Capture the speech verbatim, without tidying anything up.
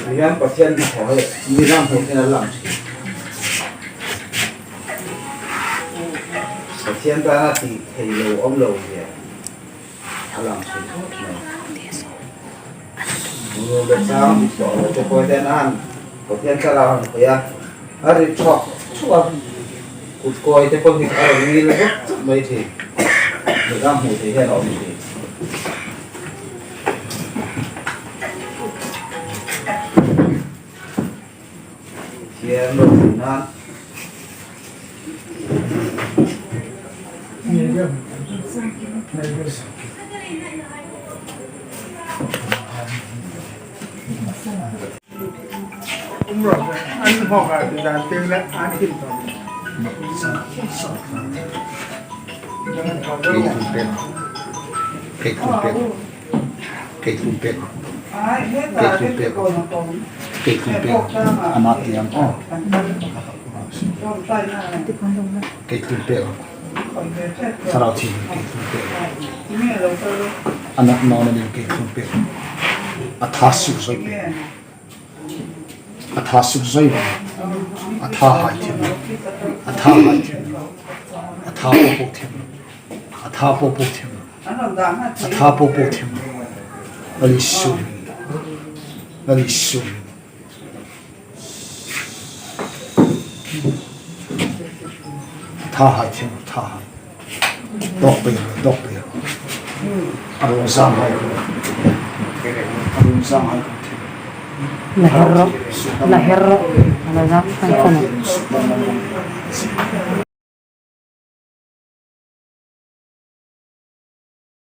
Hian Pathian thaw hi mi ram hmuh theia a lang. Pathian tana tih theih lo awm lo hi a lang thei khawp mai. Nunung le chang dik tawh lo te pawh te nan Pathian thlarau han khawih a, a ri thawk thawk a. Kut kawi te pawh hi a rawn ngil vek mai thei. Mi ram hmuh theih hian a awm thei. Thiam lo thei nan. Um rawh, an hawk a, ti dan teng le an thim tawh. Kei tum pek. Kei tum pek. Kei tum pek. Kei tum pek. Kei tum pek. Ama tiang. Kei tum pek. Thlarau Thianghlim kei tum pek. A nat nawna ding kei tum pek. A tha suk zoi pek. A tha suk zoi pek. A tha hai thiam. A tha hai thiam. A tha po po thiam. A tha po po thiam. A tha po po thiam. Lal Isu. Lal Isu. Tha hai thiam, tha hai. Dawk pei, dawk pei. A rawn zam hai ko. A rawn zam hai ko thiam. La her rawh, la her rawh. A la zam hai ko.